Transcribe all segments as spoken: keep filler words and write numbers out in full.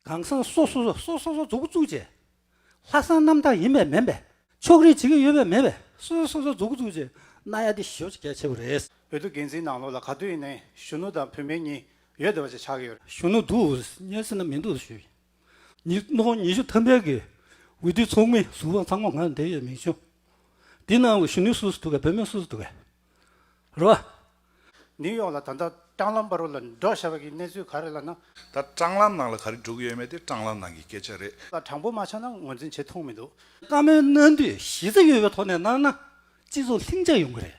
གང་ཟག་སོ་སོ་སོ་སོ་སོ་མཛུབ་གུ་བཙུགས་བྱས། ལྷག་བསམ་རྣམ་དག་ཡིན་པས་མིན་པས། ཕྱོགས་རིས་བྱེད་ཀྱི་ཡོད་པས་མེད་པས། སོ་སོ་སོ་མཛུབ་གུ་བཙུགས་བྱས་གནང་ཡ་དེ་ཞེ་པོ་ཅིག་གལ་ཆེ་བོ་རེད། འོས་བསྡུ་འགན་འཛིན་ནང་ལོགས་ལ་ག་དུས་ཡིན་ནའི་གཞོན་ནུ་དང་བུད་མེད་གཉིས་ཡོད་བསྡད་པ་ཅིག་ཆགས་ཀྱི་ཡོད་རེད། གཞོན་ནུ་འདུག་སྙམ་སེམས་ན་མི་འདུག་ཞུས། ཉི་སྣོ་ཉི་ཤུ་ཐམ་པའི་གི་འོས་བསྡུ་ཚོགས་མི་ཟུར་པ་ཚང་མ་ང་འདིར་ཡོད་མིང་ཆུང་། འདི་ནང་གི་གཞོན་ནུ་སུ་སུ་འདུག་ག་བུད་མེད་སུ་སུ་འདུག་ག་རེད་བ། ནིའུ་ཡོག་ལ་ད་ལྟ་སྲང་ལམ་བར་དུ་ལ་འགྲོ་བཞག་པའི་གནས་ཚུལ་ག་རེ་ལབ་ན། ད་སྲང་ལམ་ནང་ལ་ག་རེ་འགྲོ་གི་ཡོད་མེད་དེ་སྲང་ལམ་ནང་གི་སྐད་ཆ་རེད། ལ་དྲང་པོ་མ་ཆགས་ན་ངོས་འཛིན་བྱེད་ཐུབ་མི་འདུག་བཀའ་མོལ་གནང་དུས་གཞི་རྩ་ཡོད་པའི་ཐོག་ནས་གནང་ན་སྤྱི་ཚོགས་ལྷིང་འཇགས་ཡོང་གི་རེད།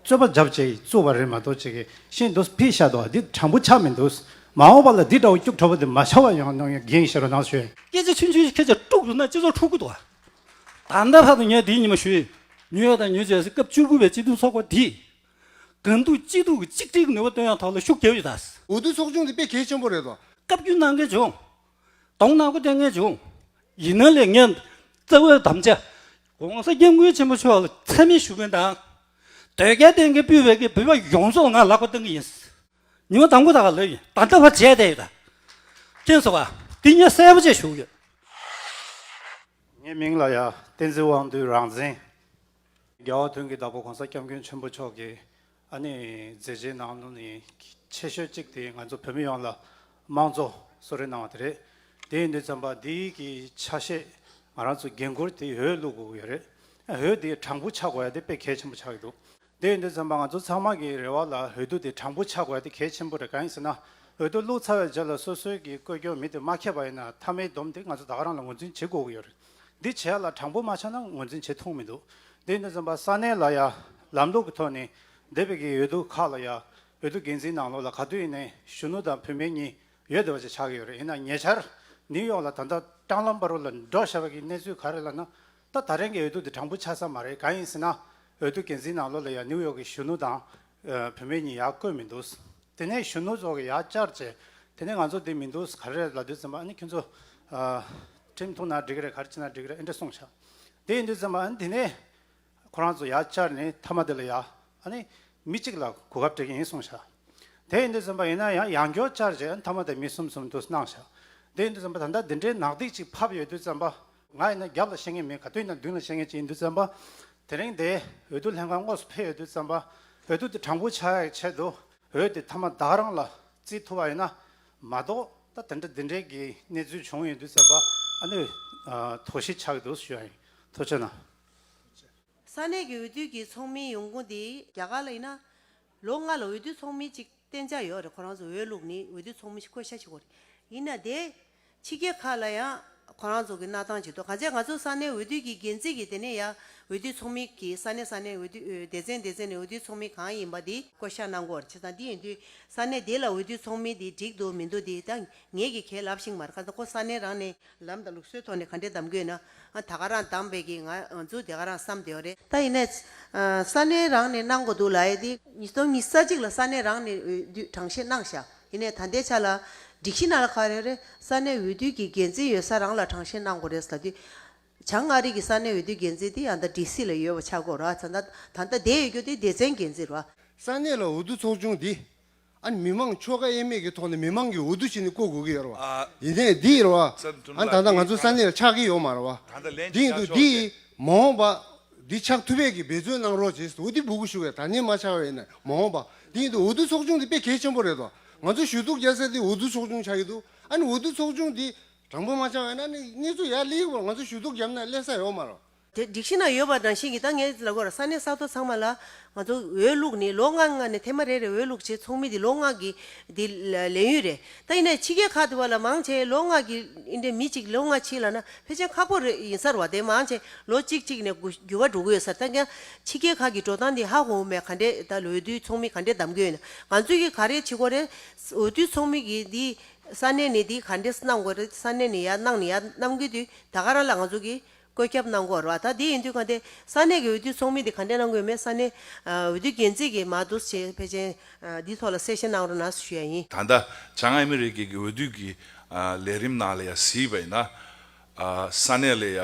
རྩོད་པ་རྒྱབ་བྱས་བཙུགས་པ་རེད་མ་གཏོགས་ཅིག་གི་ཤིན་ཏུ་ཕི་ཤ་དོ་འདི་དྲང་པོ་ཆགས་མི་འདུག་མ་འོངས་པ་ལ་འདི་འདྲ་བོ་སྐྱུག་བྲོ་བ་འདི་མ་ཆགས་པ་ཡོང་གནང་ཡ་འགན་ཤེས་རོགས་གནང་ཞུ། སྐད་ཆ་ཆུང་ཆུང་ཞིག་སྐད་ཆ་དཀྲུག་འདུག་ན་སྤྱི་ཚོགས་འཁྲུག་གི་འདུག་ད་ལྟ་བར་དུ་ངས་འདིའི་ཉི་མ་ཞུས། ཉུལ་ཡ་དང་ཉུལ་བྱས་སྐབས་བཅུ་དགུ་པའི་སྤྱི་འཐུས་ཚོགས་པ་འདིས། གང་ཐུབ་ཅི་ཐུབ་ཀྱིས་གཅིག་སྒྲིལ་གྱི་ནུས་པ་བཏོན་ཡག་ཐོག་ལ་ཤུགས་རྒྱབ་ཡོད་ད། འོས་བསྡུ་ཚོགས་ཆུང་འདི་དཔེ་གལ་ཆེན་པོ་རེད་དོ། བཀའ་བཀྱོན་གནང་མཁན་བྱུང་། གདོང་ནག་པོ་བསྟན་མཁན་བྱུང་། ཡིན་ན་ལས་ངས་རྩ་བའི་དམ་བཅའ། ༸གོང་ས་༸སྐྱབས་མགོན་ཆེན་པོ་མཆོག་ལ་མཚན་སྨད་ཞུ་མཁན་དང་། དོལ་རྒྱལ་བསྟེན་མཁན་སྤུས་པའི་གི་བོད་པ་ཡོངས་རྫོགས་ལ་ང་ལག་པ་བསྟན་གི་ཡིན། ཉི་མ་དང་པོ་དག་ལ་ཡིན་ད་ལྟ་བར་བྱས་བསྡད་ཡོད་ད། མཁྱེན་སོང་ཨ། འདི་ངས་གསལ་པོ་བྱས་ཞུ་གི་ཡོད། ངའི་མིང་ལ་ཡ་བསྟན་འཛིན་དབང་འདུས་རང་བཙན། རྒྱལ་བ་དོན་གྱི་བདག་པོ་༸གོང་ས་༸སྐྱབས་མགོན་ཆེན་པོ་མཆོག་གི་ཨ་ནི་མཛད་རྗེས་ནང་ནས་ཆེ་ཤོས་གཅིག་དེ་ང་ཚོ་བོད་མི་ཡོངས་ལ་དམངས་གཙོ་གསོལ་རས་གནང་བ་དེ་རེད། དེ་ཡིན་དུས་ཙམ་པ་འདིའི་གི་ཆ་ཤས་ང་རང་ཚོ་འགན་ཁུར་དེ་འོས་བླུག་དགོས་ཀྱི་ཡོད་རེད། འོས་དེ་དྲང་པོ་ཆགས་དགོས་ཡ་དེ་དཔེ་གལ་ཆེན་པོ་ཆགས་ཀྱི་འདུག་དེ་ཡིན་དུས་ཙམ་པ་ང་ཚོ་ཚང་མ་གི་རེ་བ་ལ་འོས་བསྡུ་དེ་དྲང་པོ་ཆགས་དགོས་ཡ་དེ་གལ་ཆེན་པོ་རེད། གང་ཡིན་ཟེར་ན་འོས་བསྡུ་བླུགས་ཚར་བའི་རྗེས་ལ་སོ་སོའི་གི་བཀོད་སྐྱོན་མི་དེ་མ་ཁེབས་པ་ཡིན་ན་མཐའ་མའི་སྡོམ་དེ་ང་ཚོ་ད་ག་རང་ལ་ངོས་འཛིན་བྱེད་དགོས་ཀྱི་ཡོད་རེད། འདི་བྱས་ལ་དྲང་པོ་མ་ཆགས་ན་ངོས་འཛིན་བྱེད་ཐུབ་མི་འདུག་དེ་ཡིན་དུས་ཙམ་པ་ས་གནས་ལ་ཡ་ལམ་ལུགས་ཀྱི་ཐོག་ནས་འདས་པའི་གི་འོས་བསྡུ་ཁག་ལ་ཡ་འོས་བསྡུ་འགན་འཛིན་ནང་ལོགས་ལ་ག་དུས་ཡིན་ནའི་གཞོན་ནུ་དང་བུད་མེད་གཉིས་ཡོད་བསྡད་པ་ཅིག་ཆགས་ཀྱི་ཡོད་རེད། ཡིན་ན་ཉེ་ཆར་ནིའུ་ཡོག་ལ་ད་ལྟ་སྲང་ལམ་བར་དུ་ལ་འགྲོ་བཞག་པའི་གི་གནས་ཚུལ་ག་རེ་ལབ་ན། ད་ད་རིང་གི་འོས་བསྡུ་དེ་དྲང་པོ་ཆགས་ས་མ་རེད། གང་ཡིན་ཟེར་ན་འོས་བསྡུ་འགན་འཛིན་ནང་ལོགས་ལ་ཡ་ནིའུ་ཡོག་གི་གཞོན་ནུ་དང་བུད་མེད་གཉིས་ཡར་བསྐོས་མི་འདུག་དེ་ནས་གཞོན་ནུ་ཚོ་གི་ཡར་བཅར་བྱས་དེ་ནས་ང་ཚོ་འདི་མི་འདུག་ག་རེ་ལབ་དུས་ཙམ་པ་ཨ་ནི་ཁྱོད་ཚོ་ཁྲིམས་ཐུག་ན་འགྲིག་གི་རེད། ག་རེ་བྱས་ན་འགྲིག་གི་རེད། ཨེ་འདྲ་གསུངས་ཤག་དེ་ཡིན་དུས་ཙམ་པ་ཨ་ནི་དེ་ནས་ཁོ་རང་ཚོ་ཡར་བཅར་ནས་མཐའ་མ་དེ་ལ་ཡ་ཨ་ནི་མི་གཅིག་ལ་གོ་སྐབས་སྤྲད་ཀྱི་ཡིན་གསུངས་ཤག་དེ་ཡིན་དུས་ཙམ་པ་ཡིན་ན་ཡང་ཡང་བསྐྱར་བཅར་བྱས་མཐའ་མ་དེ་མི་གསུམ་གསུམ་དུ་གནང་ཤག་དེ་ཡིན་དུས་ཙམ་པ་ད་ལྟ་འདི་འདྲའི་ནག་ཐིག་ཅིག་ཕབ་ཡོད་དུས་ཙམ་པ་ང་ཡིན་ན་རྒྱབ་ལ་བཤད་མཁན་མེད། ག་དུས་ཡིན་ན་མདུན་ལ་བཤད་མཁན་ཅིག་ཡིན་དུས་ཙམ་པ་དེ་རིང་དེ་འོས་བསྡུ་ལྷན་ཁང་དངོས་སུ་ཕེབས་ཡོད་དུས་ཙམ་པ་འོས་བསྡུ་དེ་དྲང་པོ་ཆགས་ཡག་ཆེད་དུ་འོས་དེ་མཐའ་མ་ད་ག་རང་ལ་བརྩི་ཐུབ་པ་ཡིན་ན་མ་གཏོགས་ད་དེ་འདྲ་འདི་འདྲའི་གི་གནས་ཚུལ་བྱུང་ཡོད་དུས་ཙམ་པ་ཨ་ནི་དོགས་གཞི་ཆགས་ཀྱི་འདུག་ཞུ་ཡ་ཡིན། ཐུགས་རྗེ་གནང་། ས་གནས་ཀྱི་འོས་བསྡུ་གི་ཚོགས་མི་ཡོང་ཁུངས་དེ་རྒྱ་གར་ལ་ཡིན་ན་ལོ་ལྔ་ལ་འོས་བསྡུ་ཚོགས་མི་གཅིག་གཏན་འཇགས་ཡོད་རེད། ཁོ་རང་ཚོ་འོས་བླུགས་ནས་འོས་བསྡུ་ཚོགས་མི་ཞིག་བསྐོ་བཞག་བྱེད་དགོས་རེད། ཡིན་ན་དེ་ཕྱི་རྒྱལ་ཁག་ལ་ཡང་ཁོ་རང་ཚོ་གི་གནང་སྟངས་ཅིག་འདུག་གང་ཅི་ང་ཚོ་ས་གནས་འོས་བསྡུ་གི་འགན་འཛིན་གྱིས་དེ་ནས་ཡང་འོས་བསྡུ་ཚོགས་མི་གི་ས་གནས་ས་གནས་འོས་བསྡུ་སྡེ་ཚན་སྡེ་ཚན་ནས་འོས་བསྡུ་ཚོགས་མི་གང་ཡིན་པ་དེ་བསྐོ་བཞག་གནང་དགོས་རེད། བྱས་ཙང་འདི་ཡིན་དུས་ས་གནས་དེ་ལ་འོས་བསྡུ་ཚོགས་མི་དེ་འགྲིག་འདུག་མི་འདུག་དེ་ད་ངས་ཀྱིས་ཁས་ལབ་ཤེས་ཀྱི་མ་རེད། གང་ལྟར་ཁོ་ས་གནས་རང་ནས་ལམ་དང་ལུགས་སྲོལ་ཐོག་ནས་ག་འདྲས་གདམ་དགོས་ན། ཨ་ད་ག་རང་གདམ་པའི་གི་ང་ང་ཚོ་དེ་ག་རང་བསམ་བསྡད་ཡོད་རེད། ད་ཡིན་ནའི་ཨ་ས་གནས་རང་ནས་གནང་དགོས་འདུག་ལབ་ཡས་དེ་ཉིས་སྟོང་ཉི་ཤུ་རྩ་གཅིག་ལ་ས་གནས་རང་ནས་འོས་བསྡུ་གྲངས་བཤེར་གནང་ཤག་ཡིན་ནའི་ད་ལྟའི་ཆ་ལ་སྒྲིག་གཞི་ནང་ལ་ག་རེ་རེད། ས་གནས་འོས་བསྡུ་གི་འགན་འཛིན་ཡོད་ས་རང་ལ་གྲངས་བཤེར་གནང་དགོས་རེད་ཟེར་དུས། བྱང་ཨ་རི་གི་ས་གནས་འོས་བསྡུ་འགན་འཛིན་དེ་ཡང་ད་ཌི་སི་ལ་ཡོད་པ་ཆགས་ཀྱི་ཡོད་རེད་བ། ད་ལྟ་ད་ལྟ་བསྡད་ཡོད་རྒྱུ་དེ་སྡེ་ཚན་འགན་འཛིན་རེད་བ། ས་གནས་ལ་འོས་བསྡུ་ཚོགས་ཆུང་འདི། ཨ་ནི་མི་མང་ཆོལ་ཁ་དབྱེ་མེད་ཀྱི་ཐོག་ནས་མི་མང་གིས་འོས་བསྡུ་བྱས་ནས་བསྐོ་དགོས་ཀྱི་ཡོད་རེད་བ། ཨ། ཡིན་ནའི་འདི་ཡིན་རེད་བ། ཨ་ནི་ད་ལྟ་ང་ཚོ་ས་གནས་ལ་ཆགས་ཀྱི་ཡོད་མ་རེད་བ། ད་ལྟ་ལན་ཅིག་འདི་ཡིན་དུས་འདི་མ་འོངས་པ་འདི་ཆགས་ཐུབ་པའི་གི་འབད་བརྩོན་གནང་རོགས་བྱེད་ཟེར་འོ་འདི་འབོད་སྐུལ་ཞུ་བའི་ད་ནི་མ་ཆགས་པ་ཡིན་ན་མ་འོངས་པ་འདི་ཡིན་དུས་འོས་བསྡུ་ཚོགས་ཆུང་འདི་དཔེ་གལ་ཆེན་པོ་རེད་དོ། ང་ཚོ་ཞུ་གཏུག་རྒྱག་ས་འདི་འོས་བསྡུ་ཚོགས་ཆུང་ཆགས་ཀྱི་འདུག་ཨ་ནི་འོས་བསྡུ་ཚོགས་ཆུང་འདི་དྲང་པོ་མ་ཆགས་པ་ཡིན་ན་ནི་གནས་ཚུལ་ཡར་སླེབས་ཀྱི་མ་རེད། ང་ཚོ་ཞུ་གཏུག་བརྒྱབ་ན་སླེབས་ས་ཡོད་མ་རེད། དེ་སྒྲིག་གཞི་ནང་ཡོད་པ་ནང་བཞིན་གྱི་ད་ངས་ལབ་དགོས་རེད། ས་གནས་ས་ཐོག་ཚང་མ་ལ་ང་ཚོ་འོས་བླུགས་ནས་ལོ་ལྔ་ལྔ་ནས་ཐེངས་མ་རེ་རེ་འོས་བླུགས་བྱས་ཚོགས་མི་དེ་ལོ་ལྔ་གི་དེ་ལས་ཡུན་རེད། ད་ཡིན་ནའི་ཕྱི་རྒྱལ་ཁག་དེ་བ་ལ་མང་ཆེ་ལོ་ལྔ་གི་ཨིན་འདྲའི་མི་གཅིག་ལོ་ལྔ་ཕྱིན་ལབ་ན་ཕལ་ཆེར་ཁག་པོ་རེད་ཡིན་ས་རེད་བ། དེ་མང་ཆེ་ལོ་གཅིག་གཅིག་ནས་འགྱུར་བ་འགྲོ་གི་ཡོད་ས་རེད། ད་ཀྱང་ཕྱི་རྒྱལ་ཁག་གི་འགྲོ་སྟངས་དེ་ཧ་གོ་མེད། ག་འདྲས་ད་འོས་བསྡུའི་ཚོགས་མི་ག་འདྲས་གདམ་གི་ཡོད་ན། ང་ཚོས་ཀྱི་ག་རེ་བྱེད་དགོས་རེད། འོས་བསྡུའི་ཚོགས་མི་གི་དེ་ས་གནས་ནས་དེ་ག་འདྲས་གནང་དགོས་རེད། ས་གནས་ནས་ཡར་གནང་ནས་ཡར་གནང་གི་དུས་ད་ག་རང་ལ་ང་ཚོ་གི་བཀོད་ཁྱབ་གནང་དགོས་རེད་བ། ད་དེ་ཡིན་དུས་ག་དེ་ས་གནས་ཀྱི་འོས་བསྡུ་ཚོགས་མི་དེ་ག་འདྲས་གནང་དགོས་མེད་ས་གནས་ཨ་འོས་བསྡུ་འགན་འཛིན་གྱིས་མར་འདུག་བྱས་ཕལ་ཆེར་ཨ་འདི་ཐོག་ལ་གསལ་བཤད་གནང་རོགས་གནང་ཞུ་ཡ་ཡིན། ད་ལྟ་བྱང་ཨ་མི་རི་ཀའི་གི་འོས་བསྡུ་གི་ཨ་ལས་རིམ་ནང་ལ་ཡ་གཟིགས་པ་ཡིན་ན་ཨ་ས་གནས་ལ་ཡ་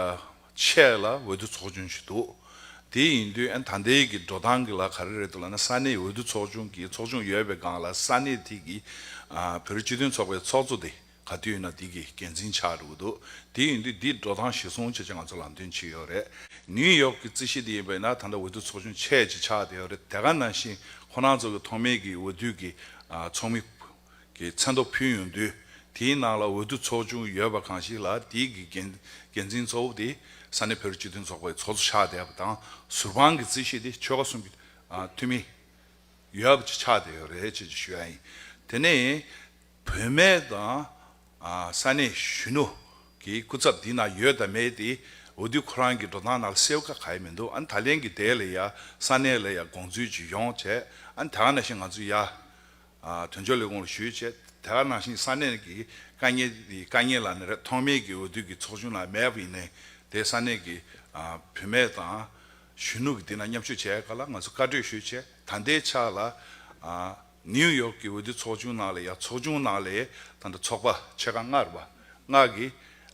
ཆེད་ལ་འོས་བསྡུ་ཚོགས་ཆུང་ཞིག་འདུག་དེ་ཡིན་དུས་ཨ་ད་ལྟའི་གི་འགྲོ་སྟངས་གི་ལ་ག་རེ་རེད་འདུག་ལབ་ན་ས་གནས་འོས་བསྡུ་ཚོགས་ཆུང་གི་ཚོགས་ཆུང་ཡོད་པའི་སྒང་ལ་ས་གནས་དེ་གི་ཨ་བོད་རིགས་སྤྱི་མཐུན་ཚོགས་པའི་ཚོགས་གཙོ་དེ། ག་དུས་ཡིན་ན་འདི་གི་འགན་འཛིན་ཆགས་འགྲོ་གི་འདུག་དེ་ཡིན་དུས་འདི་འགྲོ་སྟངས་གཞིར་བཟུང་བྱས་ཀྱང་ང་ཚོ་ལམ་སྟོན་བྱས་ཡོད་རེད། ནིའུ་ཡོག་གི་རྩིས་གཞི་དེ་ཡིན་པ་ཡིན་ན་ད་ལྟ་འོས་བསྡུ་ཚོགས་ཆུང་ཆེ་ཅིག་ཆགས་བསྡད་ཡོད་རེད། དེ་ག་ནང་བཞིན་ཁོ་རང་ཚོ་གི་ཐོག་མའི་གི་འོས་བསྡུ་གི་ཨ་ཚོགས་མི་གི་མཚན་ཐོ་ཕུལ་ཡོང་དུས་དེའི་ནང་ལ་འོས་བསྡུ་ཚོགས་ཆུང་ཡོད་པ་གང་ཞིག་ལ་དེའི་གི་འགན་འགན་འཛིན་གཙོ་བོ་དེ་ས་གནས་བོད་རིགས་སྤྱི་མཐུན་ཚོགས་པའི་ཚོགས་གཙོ་ཆགས་བསྡད་པ་དང་ཟུར་དཔང་གི་རྩིས་གཞི་དེ་ཆོལ་ཁ་གསུམ་གི་ཨ་འཐུས་མི་ཡོད་པ་ཅིག་ཆགས་བསྡད་ཡོད་རེད་ཅེས་ཞུ་ཡ་ཡིན། དེ་ནས་བུད་མེད་དང་ཨ་ས་གནས་གཞོན་ནུ་གི་སྐུ་ཚབ་འདི་ན་ཡོད་དང་མེད་དེ་འོས་བསྡུ་ཁོ་རང་གི་འགྲོ་སྟངས་ནང་ལ་གསལ་པོ་ག་ག་ཡ་མི་འདུག་ཨ་ནི་ད་ལན་གྱི་དེ་ལ་ཡ་ས་གནས་ལ་ཡ་དགོངས་ཚུལ་ཅིག་ཡོང་བྱས་ཨ་ནི་ད་ག་ནང་བཞིན་ང་ཚོ་ཡ་ཨ་དོན་གཅོད་ལས་ཁུངས་ལ་ཞུས་བྱས་དེ་ག་ནང་བཞིན་ས་གནས་ཀྱི་དཀའ་ངལ་དེ་དཀའ་ངལ་ལ་ནི་རེད། ཐོག་མའི་གི་འོས་བསྡུ་གི་ཚོགས་ཆུང་ནང་མེད་པ་ཡིན་ནའི་དེ་ས་གནས་ཀྱི་ཨ་བུད་མེད་དང་གཞོན་ནུ་གི་དེ་ན་མཉམ་ཞུགས་བྱས་ག་ལ་ང་ཚོ་བཀའ་གྲོས་ཞུས་བྱས་ད་ལྟའི་ཆ་ལ་ཨ། ནིའུ་ཡོག་གི་འོས་བསྡུ་ཚོགས་ཆུང་ནང་ལ་ཡ་ཚོགས་ཆུང་ནང་ལ་ད་ལྟ་ཚོགས་པ་ཆེ་ཁག་ལྔ་རེད་པ། ལྔ་གི་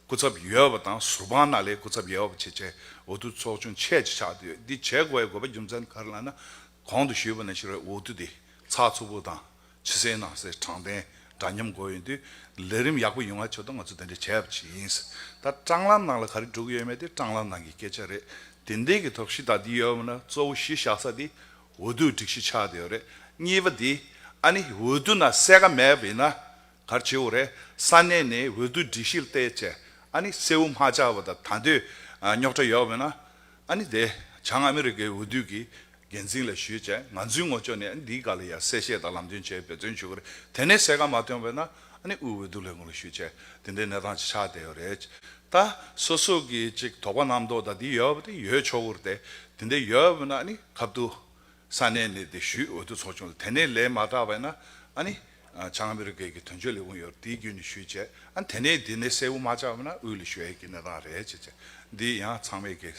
སྐུ་ཚབ་ཡོད་པ་དང་ཟུར་དཔང་ནང་ལ་སྐུ་ཚབ་ཡོད་པ་བྱས་བྱས་འོས་བསྡུ་ཚོགས་ཆུང་ཆེ་ཅིག་ཆགས་བསྡད་ཡོད། འདི་བྱེད་དགོས་པའི་དགོས་པ་རྒྱུ་མཚན་ག་རེ་ལབ་ན་གོང་དུ་ཞུས་པ་ནང་བཞིན་རེད། འོས་བསྡུ་དེ་ཚགས་ཚུད་པོ་དང་ཕྱི་གསལ་ནང་གསལ་དྲང་བདེན་འདྲ་མཉམ་དགོས་ཡོད་དུས་ལས་རིམ་ཡག་པོ་ཡོང་བ་ཆེད་དུ་ང་ཚོ་དེ་འདྲ་བྱས་པ་ཅིག་ཡིན། ད་སྲང་ལམ་ནང་ལ་ག་རེ་འགྲོ་གི་ཡོད་མེད་དེ་སྲང་ལམ་ནང་གི་སྐད་ཆ་རེད། དེ་འདྲའི་གི་དོགས་གཞི་ད་འདི་ཡོད་པ་ན་གཙོ་བོ་གཞི་བཞག་ས་དེ། འོས་བསྡུ་སྒྲིག་གཞི་ཆགས་བསྡད་ཡོད་རེད། གཉིས་པ་དེ་ཨ་ནི་འོས་བསྡུ་ནང་གསལ་ཁ་མེད་པ་ཡིན་ན་ག་རེ་བྱེད་དགོས་རེད། ས་གནས་ནས་འོས་བསྡུ་སྒྲིག་གཞི་ལ་བལྟས་བྱས་ཨ་ནི་གསལ་བོ་མ་ཆགས་པ་དང་ད་དུས་རྙོག་དྲ་ཡོད་པ་ཡིན་ན་ཨ་ནི་དེ་བྱང་ཨ་མི་རི་ཀའི་འོས་བསྡུ་གི་འགན་འཛིན་ལ་ཞུས་བྱས་ང་ཚོའི་ངོས་ཕྱོགས་ནས་ཨ་ནི་འདིའི་སྒང་ལ་ཡང་གསལ་བཤད་དང་ལམ་སྟོན་བྱས་འབད་བརྩོན་ཞུ་གི་རེད། དེ་ནས་གསལ་ཁ་མ་ཐོན་པ་ཡིན་ན་ཨ་ནི་དབུས་འོས་བསྡུ་ལས་ཁུངས་ལ་ཞུས་བྱས་དེ་འདྲའི་གནས་སྟངས་ཅིག་ཆགས་བསྡད་ཡོད་རེད། ད་སོ་སོ་གི་ཅིག་དོགས་པ་རྣམ་རྟོག་དང་འདི་ཡོད་པ་དེ་ཡོད་ཆོག་གི་རེད་དེ། དེ་འདྲ་ཡོད་པ་ན་ཨ་ནི་ཁ་ཐུག་ས་གནས་ནས་དེ་ཞུས། འོས་བསྡུ་ཚོགས་ཆུང་ལ་དེ་ནས་ལས་མ་དྲག་པ་ཡིན་ན་ཨ་ནི་བྱང་ཨ་མི་རི་ཀའི་གི་དོན་གཅོད་ལས་ཁུངས་ཡོད་རེད། དེའི་བརྒྱུད་ནས་ཞུས་བྱས་ཨ་ནི་དེ་ནས་དེ་ནས་གསལ་པོ་མ་ཆགས་པ་ན་དབུས་ལ་ཞུ་ཡས་ཀྱི་གནས་སྟངས་རེད་ཅེས་བྱས་འདི་ཡང་ཚང་མས་ཀྱི་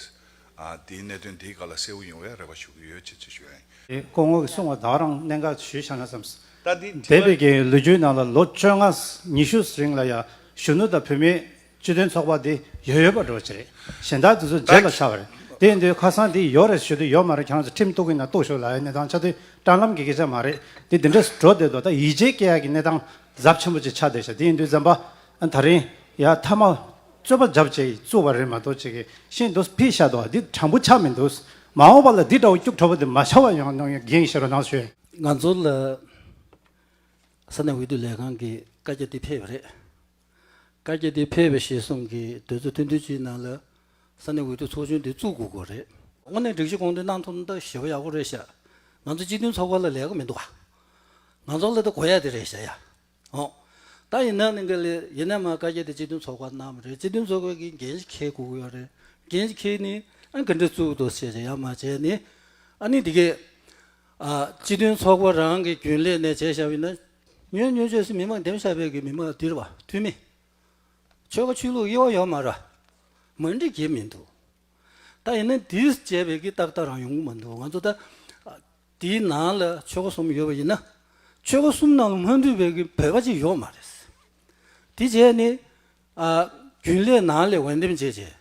ཨ་དེའི་གནད་དོན་དེའི་སྒང་ལ་གསལ་པོ་ཡོང་བའི་རེ་བ་ཞུ་གི་ཡོད་ཅེས་བྱས་ཞུ་ཡ་ཡིན། སྐུ་ངོ་གིས་གསུངས་པ་ད་རང་གནད་འགག་ཞུས་བཞག་ན་བསམས། ད་འདི་འདས་པའི་གི་ལོ་རྒྱུས་ནང་ལ་ལོ་བཅོ་ལྔ་ཉི་ཤུ་རིང་ལ་ཡ་གཞོན་ནུ་དང་བུད་མེད་སྤྱི་མཐུན་ཚོགས་པ་འདི་ཡོད་ཡོད་པ་འགྲོ་བ་ཅི་རེད། གཞན་དག་དེ་ཚོ་རྗེས་ལ་ཆགས་པ་རེད། དེ་ཡིན་དུས་ཁ་སང་འདི་ཡོད་རེད་ཞུ་དུས་ཡོད་མ་རེད། ཁྱེད་རང་ཚོ་ཁྲིམས་གཏུག་གི་ན་གཏུག་ཤོག་ལབ་ཡ་གནས་སྟངས་ཆགས་དུས་སྲང་ལམ་གྱི་སྐད་ཆ་མ་རེད། དེ་འདི་འདྲས་འགྲོ་བསྡད་འདུག་ད་ཡིད་ཆེས་སྐྱེ་ཡ་གི་གནས་སྟངས་ཚབས་ཆེན་པོ་ཅིག་ཆགས་བསྡད་ཤག་དེ་ཡིན་དུས་འཛམ་པ་ད་རིང་ཡ་མཐའ་མ་རྩོད་པ་བརྒྱབ་བྱས་བཙུགས་པ་རེད་མ་གཏོགས་ཅིག་གི་ཤིན་ཏུ་ཕི་ཤ་དོ་འདི་དྲང་པོ་ཆགས་མི་འདུག་མ་འོངས་པ་ལ་འདི་འདྲ་བོ་སྐྱུག་བྲོ་བོ་འདི་མ་ཆགས་པ་ཡོང་གནང་ཡ་འགན་ཤེས་རོགས་གནང་ཞུ། ང་ཚོ་ལ་ས་གནས་འོས་བསྡུ་ལས་ཁང་གི་བཀའ་རྒྱ་འདི་ཕེབས་པ་རེད། བཀའ་རྒྱ་འདི་ཕེབས་པའི་ཞེས་གསུངས་ཀྱི་དུས་ཚོད་ཐུང་ཐུང་ཅིག་ནང་ལ་ས་གནས་འོས་བསྡུ་ཚོགས་ཆུང་འདི་བཙུགས་དགོས་དགོས་རེད། དངོས་གནས་སྒྲིག་གཞི་དགོངས་དོན་གནང་ཐུབ་ན་ད་ཞེ་པོ་ཡག་པོ་རེད་ཤག་ང་ཚོ་སྤྱི་མཐུན་ཚོགས་པ་ལ་ལས་ཀ་མི་འདུག་ག་ང་ཚོ་ལ་ད་དགོས་ཡ་དེ་རེད་ཤག་ཡ། ཨོ། ད་ཡིན་ན་ནི་འགའ་ལས་ཡིན་ན་མ་བཀའ་རྒྱ་དེ་སྤྱི་མཐུན་ཚོགས་པ་གནང་བ་རེད། སྤྱི་མཐུན་ཚོགས་པའི་གི་འགན་ཞིག་འཁྱེར་དགོས་ཀྱི་ཡོད་རེད། འགན་ཞིག་འཁྱེར་ནི་ཨ་ག་འདྲ་བཙུགས་འདུག་ཟེར་ཡ་མ་བྱས་ནི་ཨ་ནི་དེ་གས་ཨ་སྤྱི་མཐུན་ཚོགས་པ་རང་གི་རྒྱུན་ལས་ནས་བྱས་བཞག་པ་ཡིན་ན་ཉོན་ཉོན་བྱས་སུ་མི་མང་འདེམས་བཞག་པའི་གི་མི་མང་འདིར་བ་འཐུས་མི་ཆོལ་ཁ་ཆོས་ལུགས་དབྱེ་བ་ཡོད་མ་རེད། མ་འགྲིག་གི་མི་འདུག་ད་ཡིན་ན་དེས་བྱས་པའི་གི་ཏག་ཏག་རང་ཡོང་གི་མ་འདུག་ང་ཚོ་ད་དེའི་ནང་ལ་ཆོལ་ཁ་གསུམ་ཡོད་པ་ཡིན་ན་ཆོལ་ཁ་གསུམ་ནང་ལ་མ་འདུས་པའི་གི་བོད་པ་ཅིག་ཡོད་མ་རེད། དེ་བྱས་ནི་ཨ་རྒྱུན་ལས་ནང་ལས་འོས་འདེམས་བྱས་བྱས་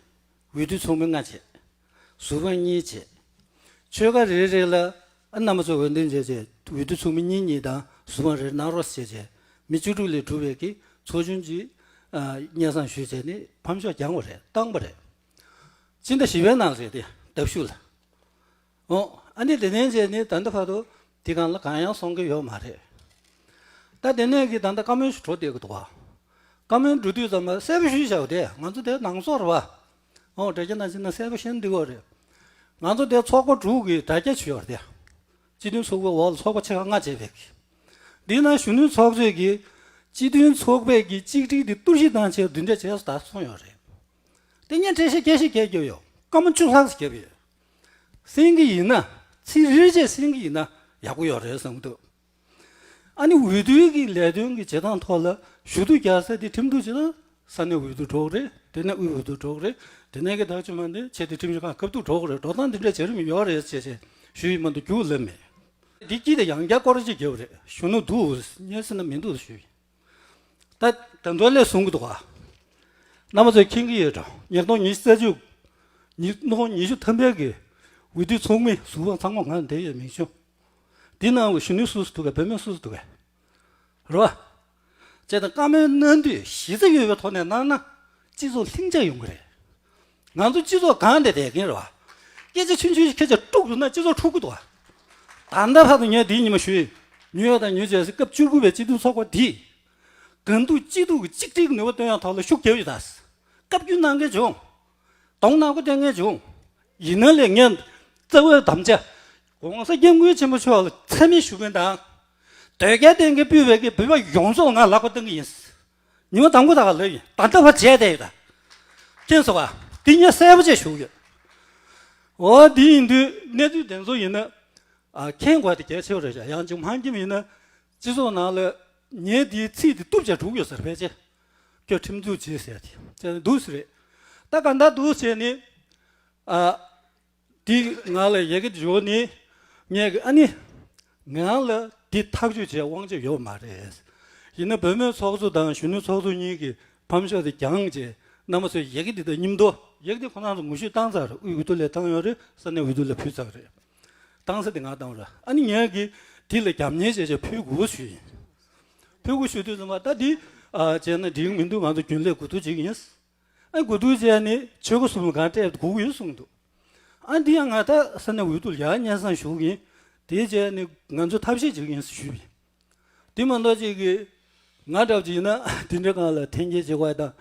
འོས་བསྡུ་ཚོགས་མི་ལྔ་བྱས། ཟུར་དཔང་གཉིས་བྱས། ཆོལ་ཁ་རེ་རེ་ལ་ཨ་རྣམ་པ་ཚོ་འོས་འདེམས་བྱས་བྱས་འོས་བསྡུ་ཚོགས་མི་གཉིས་གཉིས་དང་ཟུར་དཔང་རེ་གནང་རོགས་བྱས་བྱས་མི་བཅུ་དྲུག་ལས་གྲུབ་པའི་གི་ཚོགས་ཆུང་གཅིག་ཨ་སྙན་སེང་ཞུས་བྱས་ནི་ཕམ་ཤོག་བརྒྱངས་པ་རེད། བཏང་པ་རེད། སྤྱི་ཟླ་བཞི་པའི་ནང་རེད་དེ་ལྡབ་ཤུ་ལ། ཨོ། ཨ་ནི་དེ་ནས་བྱས་ནི་ད་ལྟ་བར་དུ་དེ་གང་ལ་གང་ཡང་སོང་གི་ཡོད་མ་རེད། ད་དེ་ནས་གི་ད་ལྟ་བཀའ་མོལ་ཞིག་འགྲོ་བསྡད་ཀྱི་འདུག་བ། བཀའ་མོལ་འགྲོ་དུས་ཙམ་པ་གསལ་པོ་ཞུས་བཞག་དེ་ང་ཚོ་དེ་ནང་སོག་རེད་བ། ཨོ་དྲ་རྒྱ་ནང་བཞིན་ན་གསལ་པོ་ཤེས་འདི་གོ་རེད། ང་ཚོ་དེ་ཚོགས་པ་དྲུག་གི་དྲ་རྒྱ་ཞུ་ཡོད་རེད་དེ། སྤྱི་མཐུན་ཚོགས་པའི་འོག་ལ་ཚོགས་པ་ཆེ་ཁག་ལྔ་བྱས་པའི་གི། འདི་ན་གཞོན་ནུའི་ཚོགས་གཙོས་ཀྱི་སྤྱི་མཐུན་ཚོགས་པའི་གི་གཅིག་སྒྲིལ་འདི་གཏོར་བཤིག་བཏང་བྱས་འདི་འདྲ་བྱས་སུ་ད་སོང་ཡོད་རེད། དེ་ཉིན་འགྲེལ་བཤད་རྒྱས་ཤིག་རྒྱས་རྒྱུ་ཡོད། སྐར་མ་བཅུ་ལྷག་ཙམ་བརྒྱབ་ཡོད། གསན་གྱི་ཡིན་ན་ཚིག་རེ་རེ་བྱས་གསན་གྱི་ཡིན་ན་ཡག་པོ་ཡོད་རེད་བསམ་གྱི་འདུག་ཨ་ནི་འོས་བསྡུའི་གི་ལས་དོན་གྱི་བྱེད་སྟངས་ཐོག་ལ་ཞུ་གཏུག་རྒྱག་ས་དེ་ཁྲིམས་གཏུག་བྱེད་སྟངས་ས་གནས་འོས་བསྡུ་འགྲོ་གི་རེད། དེ་ནས་དབུས་འོས་བསྡུ་འགྲོ་གི་རེད། དེ་ནས་གི་ཐག་གཅོད་མ་འདི་ཆེད་དུ་ཁྲིམས་ཞིབ་ཁང་སྐབས་བསྡུ་འགྲོ་གི་རེད། འགྲོ་སྟངས་འདི་འདྲ་བྱེད་རིན་ཡོད་རེད་ཅེས་ཞེས་ཞུས་ཡིན་མ་གཏོགས་རྒྱུགས་ལེན་མེད། འདི་སྐྱིད་དེ་ཡང་བསྐྱར་སྐོར་གཅིག་བརྒྱབ་རེད། གཞོན་ནུ་འདུག་ཉན་སྲིད་ན་མི་འདུག་ཞུས་ཡིན། ད་ད་འདོད་ལས་གསུང་གི་འདུག་ག་རྣམ་པ་ཚོས་མཁྱེན་གྱི་ཡོད་དྲ། ཉིས་སྟོང་ཉི་ཤུ་རྩ་གཅིག་ཉིས་སྟོང་ཉི་ཤུ་ཐམ་པའི་གི་འོས་བསྡུའི་ཚོགས་མི་ཟུར་པ་ཚང་མ་ང་འདིར་ཡོད་མིང་ཆུང་། འདི་ནང་གི་གཞོན་ནུ་སུ་སུ་འདུག་ག་བུད་མེད་སུ་སུ་འདུག་ག་རེད་བ། དེ་དང་བཀའ་མོལ་གནང་དུས་གཞི་རྩ་ཡོད་པའི་ཐོག་ནས་གནང་ན་སྤྱི་ཚོགས་ལྷིང་འཇགས་ཡོང་གི་རེད། ང་ཚོ་སྤྱི་ཚོགས་གང་དེ་བསྡད་མཁན་རེད་བ། སྐད་ཆ་ཆུང་ཆུང་ཞིག་སྐད་ཆ་དཀྲུག་འདུག་ན་སྤྱི་ཚོགས་འཁྲུག་གི་འདུག་བ། ད་ལྟ་བར་དུ་ངས་འདིའི་ཉི་མ་ཞུས། ཉུ་ཡོག་དང་ཉུ་ཇར་སི་སྐབས་བཅུ་དགུ་པའི་སྤྱི་མཐུན་ཚོགས་པ་འདིས་གང་ཐུབ་ཅི་ཐུབ་ཀྱིས་གཅིག་སྒྲིལ་གྱི་ནུས་པ་བཏོན་ཡག་ཐོག་ལ་ཤུགས་རྒྱབ་ཡོད་ད། བཀའ་བཀྱོན་གནང་མཁན་བྱུང་། གདོང་ནག་པོ་བསྟན་མཁན་བྱུང་། ཡིན་ན་ལས་ངས་རྩ་བའི་དམ་བཅའ། ༸གོང་ས་༸སྐྱབས་མགོན་ཆེན་པོ་མཆོག་ལ་མཚན་སྨད་ཞུ་མཁན་དང་། དོལ་རྒྱལ་བསྟེན་མཁན་སྤུས་པའི་གི་བོད་པ་ཡོངས་རྫོགས་ང་ལག་པ་བསྟན་གི་ཡིན། ཉི་མ་དང་པོ་དག་ལ་ལབ་ཡིན། ད་ལྟ་བར་བྱས་བསྡད་ཡོད་ད། མཁྱེན་སོང་བ། འདི་ངས་གསལ་པོ་བྱས་ཞུ་གི་ཡོད། འོ་འདི་ཡིན་དུས་གནས་ཚུལ་དེ་ཚོ་ཡིན་ན། ཨ་མཁྱེན་དགོས་དེ་གལ་ཆེ་བ་རེད་ཤག་ཡང་ཅིག་མ་མཁྱེན་པ་ཡིན་ན། སྤྱི་ཚོགས་ནང་ལ་ངས་འདིའི་ཚིག་དེ་གཏུབ་བྱས་འགྲོ་གི་ཡོད་ཟེར་ཕལ་ཆེར། ཁྱོད་ཁྲིམས་འཛུགས་བྱེད་ཟེར་དེ་བྱས་ནས་འདུག་ཟེར་རེད། ད་ག་འདྲ་འདུག་བྱས་ནས། ཨ། དེ་ང་ལ་ཡི་གེ་འབྱོར་ནས་ངས་ཀྱི་ཨ་ནི། ང་ལ་དེ་ཐག་གཅོད་བྱེད་དབང་ཆ་ཡོད་མ་རེད། ཡིན་ན་བུད་མེད་ཚོགས་གཙོ་དང་གཞོན་ནུ་ཚོགས་གཙོ་གཉིས་ཀྱིས་ཕམ་ཤོག་དེ་བརྒྱངས་རྗེས་རྣམ་པ་ཚོས་ཡི་གེ་འདི་དང་མཉམ་དུ་ཡི་གེ་འདི་ཁོ་རང་ཚོ་ངོ་བཤུས་བཏང་ཚར་རེད། དབུས་འོས་བསྡུ་ལ་བཏང་ཡོད་རེད། ས་གནས་འོས་བསྡུ་ལ་ཕུལ་ཚར་རེད། བཏང་ས་དེ་ང་བཏང་རེད། ཨ་ནི་ངས་ཀྱི་དེ་ལ་རྒྱབ་གཉེར་བྱས་བྱས་ཕུལ་དགོས་ཞུས་ཡིན། ཕུལ་དགོས་ཞུ་དུས་ཙམ་པ་ད་འདི་ཨ་བྱས་ན་འགྲིག་མི་འདུག་ང་ཚོ་རྒྱུན་ལས་གོ་བསྡུར་བྱེད་ཀྱི་ཡིན། ཨ་གོ་བསྡུར་བྱས་ནས་ཆོལ་ཁ་གསུམ་གང་སྤྲད་དགོས་ཀྱི་ཡོད་གསུངས་འདུག་ཨ་འདི་ཡང་ང་ད་ས་གནས་འོས་བསྡུ་ལ་ཡར་སྙན་སེང་ཞུ་གི་ཡིན། དེ་བྱས་ནས་ང་ཚོ་ཐབས་ཤེས་བྱེད་ཀྱི་ཡིན་ཞུས་པ་ཡིན། དེ་མ་གཏོགས་ཅིག་གིས་ང་འདྲ་བ་ཅིག་ཡིན་ན་དེ་འདྲའི་སྒང་ལ་འཐེན་འཁྱེར་བྱེད་དགོས་དང་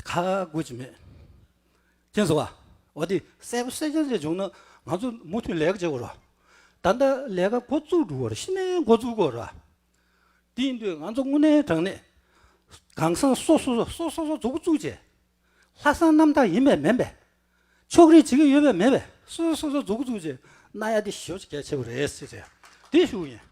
ཁག་དགོས་ཀྱི་མེད། མཁྱེན་སོང་བ། འོ་དེ་གསལ་པོ་གསལ་རྐྱང་ཅིག་བྱུང་ན་ང་ཚོ་མུ་མཐུད་ལས་ཀ་བྱེད་དགོས་རེད། ད་ལྟ་ལས་ཀ་འགོ་བཙུགས་འགྲོ་གི་རེད། ཕྱི་ནས་འགོ་བཙུགས་དགོས་རེད། དེ་ཡིན་དུས་ང་ཚོ་དངོས་གནས་དྲང་གནས་གང་ཟག་སོ་སོ་སོ་སོ་སོ་མཛུབ་གུ་བཙུགས་བྱས། ལྷག་བསམ་རྣམ་དག་ཡིན་པས་མིན་པས། ཕྱོགས་རིས་བྱེད་ཀྱི་ཡོད་པས་མིན་པས། སོ་སོ་སོ་སོ་མཛུབ་གུ་བཙུགས་བྱས་གནང་ཡ་དེ་ཞེ་པོ་ཅིག་གལ་ཆེ་བ་རེད་ཟེར་བྱས་དེ་ཞུ་གི་ཡིན།